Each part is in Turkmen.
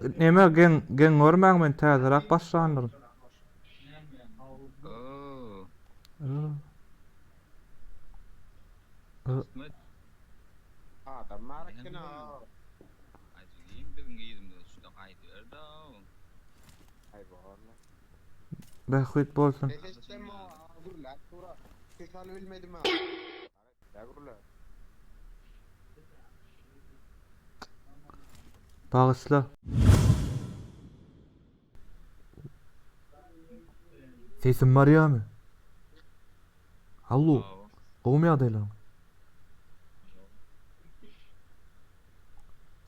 Neme geň geň görmäň men täzeräk başlandyryn. Oo. Ö. Kysmet. Adam bar eken ha. Ajygym biziň yzymyza düşdi gaýdyberdi. Aý borla. Bähbit bolsun. Ses eşitsem o gürläp dura. Ses alyp bilmedim ha. Ya gürle. Bagyşla. Sesim barýamy? Allo. Gowmy ýagdaýlaryň?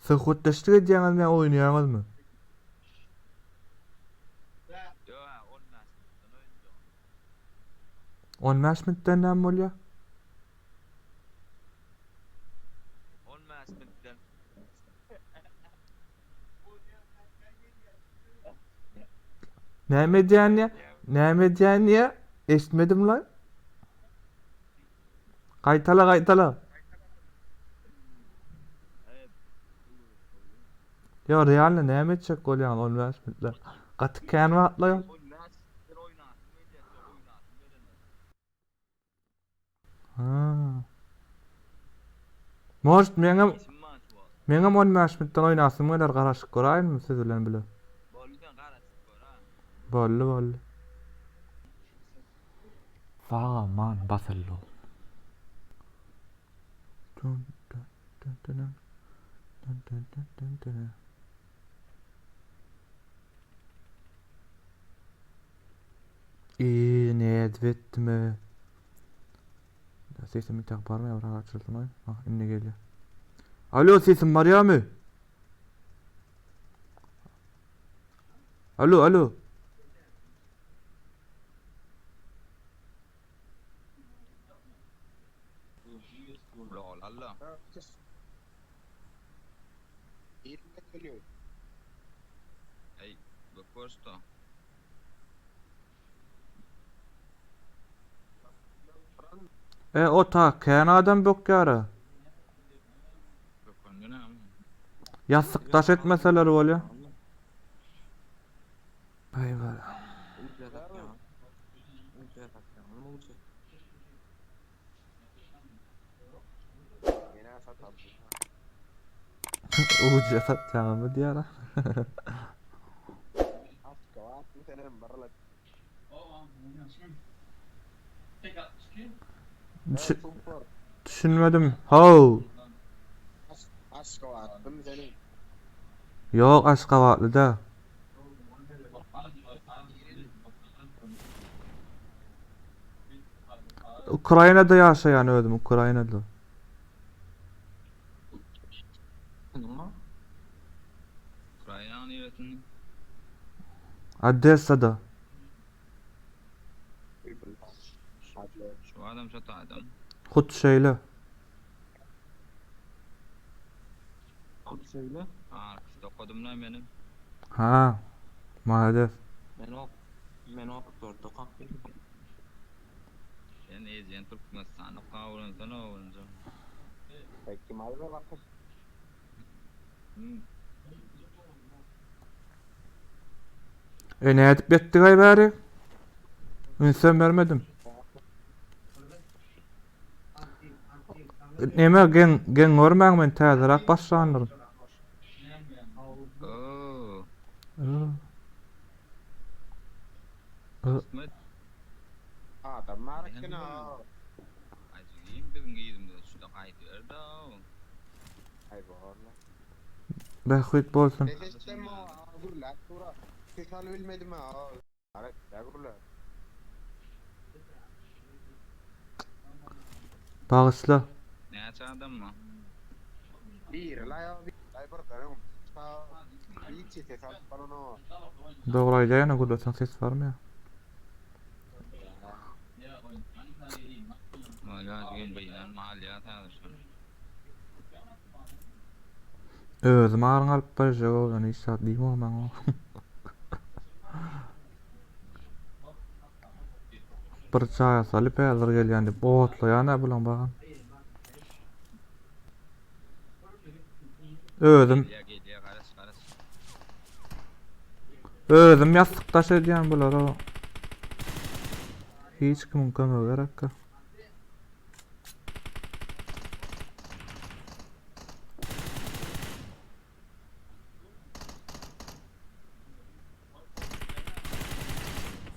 Söhbetdeşlik edýäňizmi ýa oýnaýaňyzmy? Ýok, 15 minutdan oýunjak. 15 minutdan näme bolýar? 15 minutdan. Näme edýän diýä? Näme edýän diýä? Eşitmedim lan. Gaýtala gaýtala. Ýo realno näme etjek bolýaň 15 minutda? Gaty kän wagtla ýok. 15 minutdan oýnasym gelýär, oýnasym gelenok. Ha. Может, meňem Işim bar şu wagt. meňem 15 minutdan oýnasym geler, garaşyp göräýinmi siz bilen bile? Boldy sen garaşyp gör ha. Boldy, boldy. Sag-aman basyldy. Dun, dun, dun, dun, dun. Dun, dun, dun, dun, dun. Eee, nädip etdime? Sesim intäk barmaýar, biraz açylsyn oý. Ah, indi gelýär. Alo, sesim barýarmy? Alo, alo. Lol Allah. Ey, bu posto. E, o ta kän adam bökýär-ä. Bökende näme? Ýassyk daş etmeseler bolýar. Aý bala. Uja satýaňmy diýýär. Düşünmedim. How. Aşgabatlymy senin? Ýok, Aşgabatly da. Ukrainada ýaşaýan özüm, Ukrainada. Ukrainanyň niresinde? Odessada. Şu adam şu adam. Hut şeýle. Hut şeýle. Arkasy okadym la menem. Ha. Malades. Men ok men Oksfordda okap geldim. Sen ejen Türkmenistanda gawrunsan owunja. Kim aldı bakış? Hmm. E nädip ýetdigaý bäri? Ünsem bermedim. Neme geň geň görmäň men täzeräk başlandyryn. Oo. Ö. Ö. Kysmet. Adam bar eken ha. Ajygym biziň yzymyza düşdi gaýdyberdi. Aý borla. Bähbit bolsun. Ses eşitsem o gürläp dura. Ses alyp bilmedim ha. Ara ya gürle. Bagyşla. Näçe adam mı? Bir la ya bir. Ay bir garım. Hiç ses alıp bana no. Dogry aýdýan gürleseň ses barmaýar. Vay ajygym gynan mal ya täze şol. Özüm aryň alyp barjak oglan hiç zat diýme maňa. Bir çaýa salyp häzir gelýän diýip otlaýan-a bulaň bagan. Özüm Gelýär gelýär garaş garaş. Özüm ýassyk daş edýän bulara. Hiç kimiň kömegi gerekkä.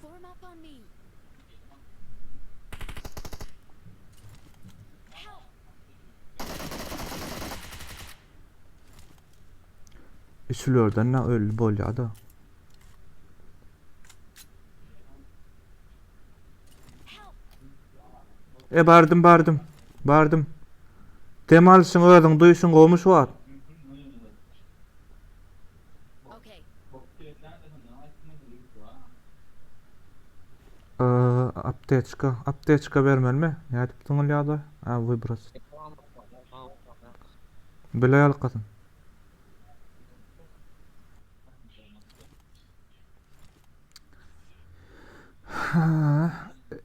Form up on me. Help! Üçülerden ne öldi bolýa da. Help! E bardym bardym. Bardym. Dem alşyň özüň duýşuň gowmy şu wagt? Okay. Ee, aptečka, aptečka bermelimi? Nädip zyňylýar-da? Ha, wybros. Bile ýalkasyn.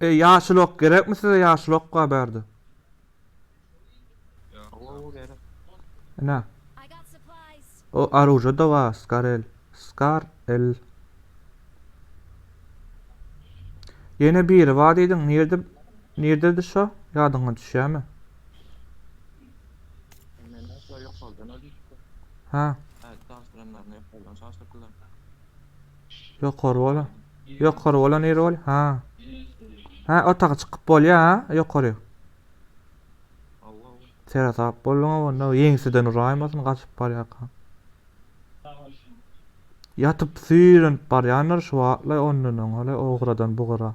E, ýaşyl ok gerekmi size? Ýaşyl ok bar bärde. Gowy gerek. Ine. I got supplies. O oruža da bar, Skarel. Scar L. Ýene biri bar diýdiň. Nirde nirde şo? Ýadyňa düşýärmi? Men şo ýokardan öldü. Ha, Evet, çaşdyranlaryny ýokardan çaşdyrdylar. ýokary bolan. Ýokary bolan ýeri bol. Ha. Ha, otaga çykyp bolýar ha, ýokary. Hawa, hawa. Seresap bolduň onda ýeňseden uraýmasyn gaçyp barýarka. Ýatyp süýrenip barýandyr şu wagtlaý ondan öň hole o gyradan bu gyra.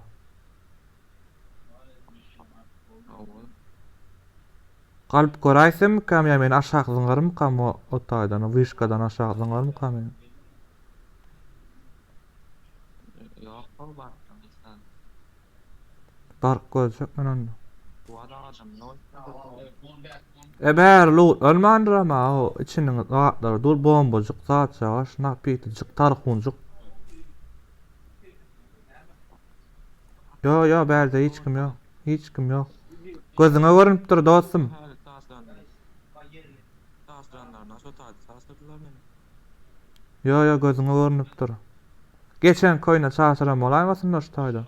Hawa. Galyp göräýsemmikam ýa meni aşak zyňarmykam o o taýdan o wyşkadan aşak zyňarmykam meni. Ýok, ol barýan insan. Baryp görjek men onda. Bu adam adam ne E bäri lootlanmandyr ama o içiniň zatlary dur bombajyk zatjagaş napitijik tarhunjyk. Ýo ýo bärde hiç kim ýok. Hiç kim ýok. Gözüňe görünipdir dostum. Häli taşlanlar. Taşlanlaryna şo taýda taşladylar meni. Ýo ýo gözüňe görünipdir. Geçen koýna çaşyran bolaýmasynlar şu taýda.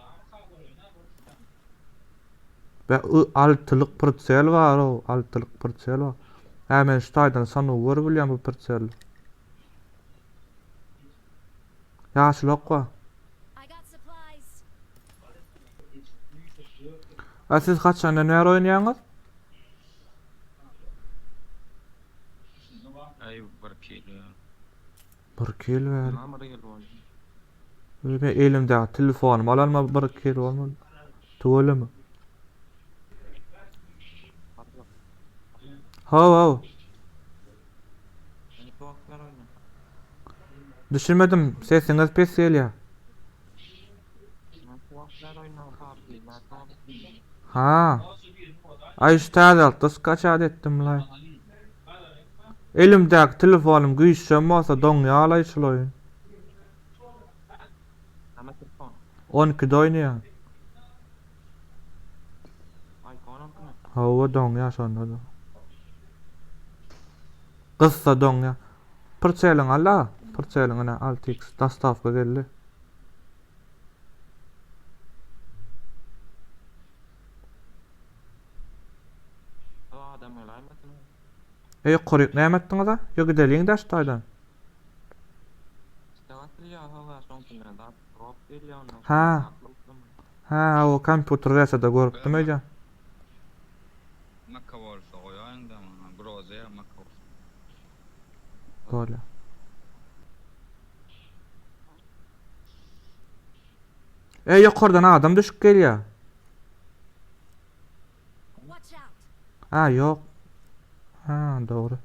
Be altylyk pritsel bar o, altylyk pritsel bar. Hä men şu taýdan sanu görüp bilýän bu pritseli. Ýaşyl ok bar. I got supplies. A siz haçandan bäri oýnaýaňyz? Ay bir kilo. Bir kill bäri. Näme bir ýyl boldy. Men elimdäki telefonumy alanma bir kill bolmady. Tüweleme. Haw haw. Meni bu wagtlar oýna. Düşünmedim. Sesiňiz pes gelýär. Men bu wagtlar oýna PUBG, men PUBG. Ha. Ay şu täzelikde skaçat etdim lay. Elimdäki telefonym güýçsem bolsa doňýar şul oýun. Näme telefon? 12-de oýnaýan. iPhone aldymy? Hawa doňýar şonda da. Gyssa doňýar. Pırçalyň alla. Pırçalyň ine 6x dostavka geldi. O adam öläýmesin. E ýokaryk näme etdiňiz a? Ýo gideliň daş taýdan. İşte atylýar, hawa, şoň üçin da drop gelýär ondan. Ha. Ha o kompýuter versiýada görüpdim öýde. Maka bolsa goýaýyň da maňa. Groza ya maka bolsa. Bolýar. E ýokardan adam düşüp gelýär. Watch out! Ha ýok. Ha dogry.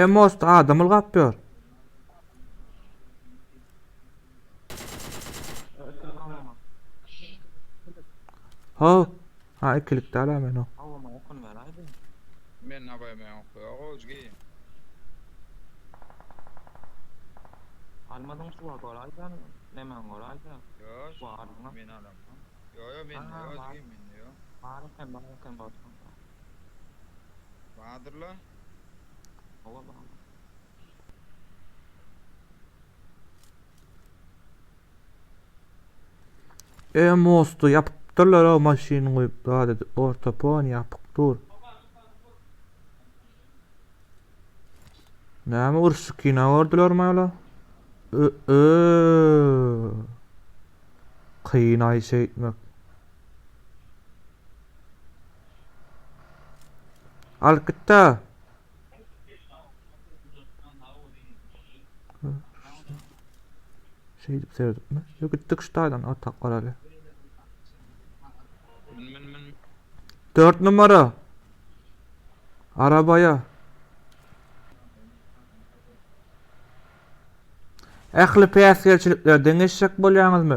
E most adam ylgap ýör. Ho. Ha ikilik däl men o. Hawa, okun beräýdi. Men abay men okuýar ozgi. Almadyň şu goraýdan, näme goraýda? Yo. Bu aldyň. Men alam. Yo yo men Ha, yo var. ozgi men yo. Bar eken, bar eken bolsun. Bardyr-la. Hawa bar. E mosty ýapypdyrlar o maşyny goýup zat edip orta pon ýapyk dur. Näme uruşy kino gördülermi olar? Ö ö. Kyn aý şeýtmek. Alyp gitdä. Şeýdip seredipmi? Ýok gitdik şu taýdan atak garaly. Min min min. 4 numara. Arabaya. Ähli päsgelçiliklerden geçjek bolýaňyzmy?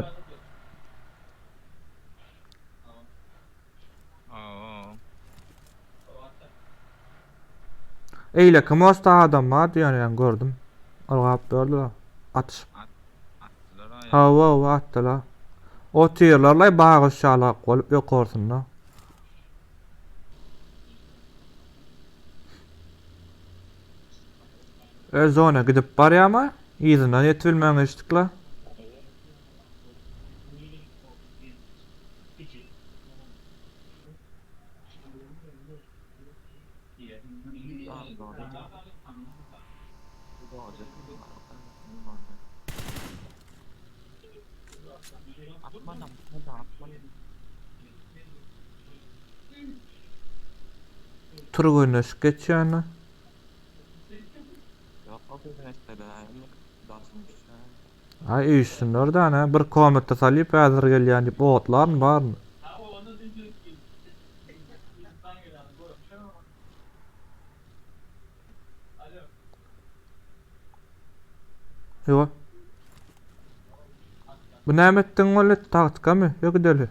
Aa. Eýleki mostda adam bar diýen ýaly gördüm. Ylgap durdylar. Atyşyp. Atdylar aýa. Hawa, hawa atdylar. Otyrlarlaý bagyş ýalak bolup ýokarsynda. Ö zona gidip barýarmy? Yzyndan ýetibilmän geçdik-la. Türgenleşik geçýändir. Aý üýşsünler däne bir komnatda salyp häzir gelýän diýip otlaryn baryny. Ýok. Bu näme etdiň weli taktikamy? Ýok gideli.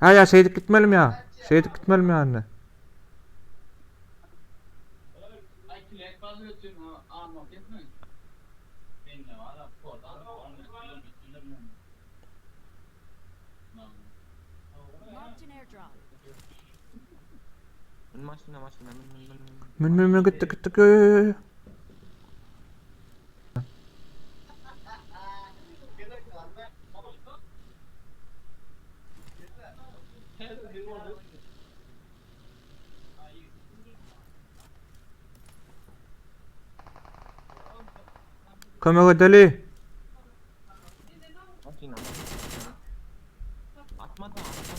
Ha ýa şeýdip gitmelimi ýa? Şeýdip gitmelimi ýa indi? Marked an airdrop. Min maşyna maşyna min min min min. Min min min gitdik gitdik ýo ýo ýo. Kömek edeli. Maşyna maşyna. Atma da atma da.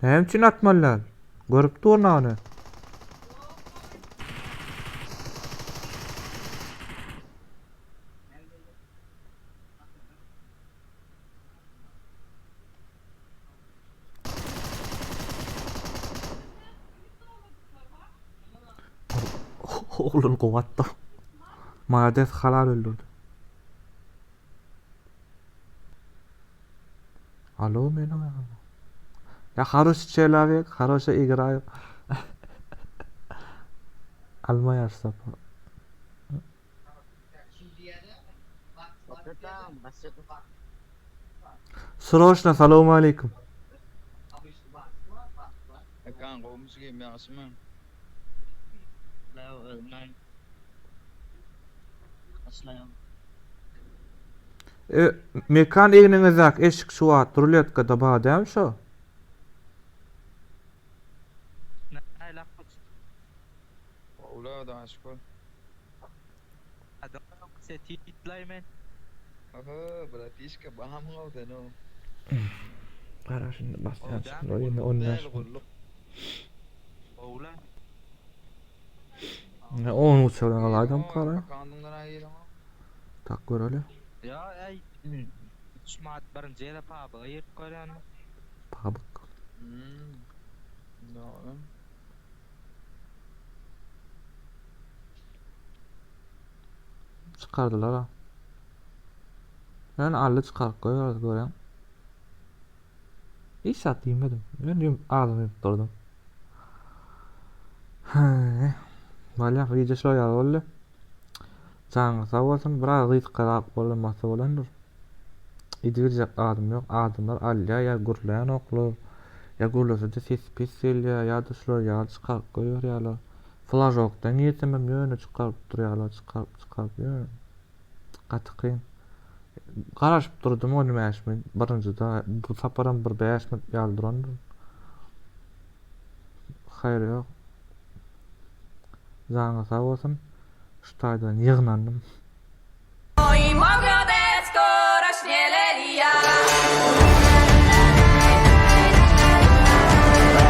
Näme üçin atmaly däl? Görüp dur nany. Oglan gowy atdy. Malades halal öldürdi. Alo men Ya хороший человек, хорошо играю. Alma ýaşsa. Sroçna salam aleyküm. Ekan gowumyş kim ýagşymy? E, mekan egniňizdäki eşik şu wagt ruletkada bar dämi şo? Gowula da şükür. Aha, bratişka bahamyň ol sen o. Gara şimdi basýan çykdy ýene 15. Gulluk. Ne 10 uçadan alaydam gara. Akandymdan aýyryň. Tak göreli. Ya ey 3 manat birinji ýere pabyga girip görýän. Pabyk. Hmm. Dogry. Çykardylar ha. Men aldy çykaryp goýarys göreň. Hiç zat diýmedim. Men ýum agzymy ýumup durdum. Heý. Bolýar, wideo şular ýaly boldy. Janyňyz sag bolsun. Biraz gysgarak bolmasa bolandyr. Edibiljek zadym ýok. Adamlar alýar ýa gürlänoklar. Ýa gürlese-de sesi pes gelýär, ýa-da şular ýaly çykaryp goýberýärler. Flažokdan girsemem ýöne çykaryp durýarlar, çykaryp çykaryp ýöne. Gaty kyn. Garaşyp durdum ony 5 minut. Birinjide bu saparam bir 5 minut ýaly durandyr. Haýry ýok. Janyňyz sag bolsun. Şu taýdan ýygnandym. Moim ogrodecku rośnie lelia.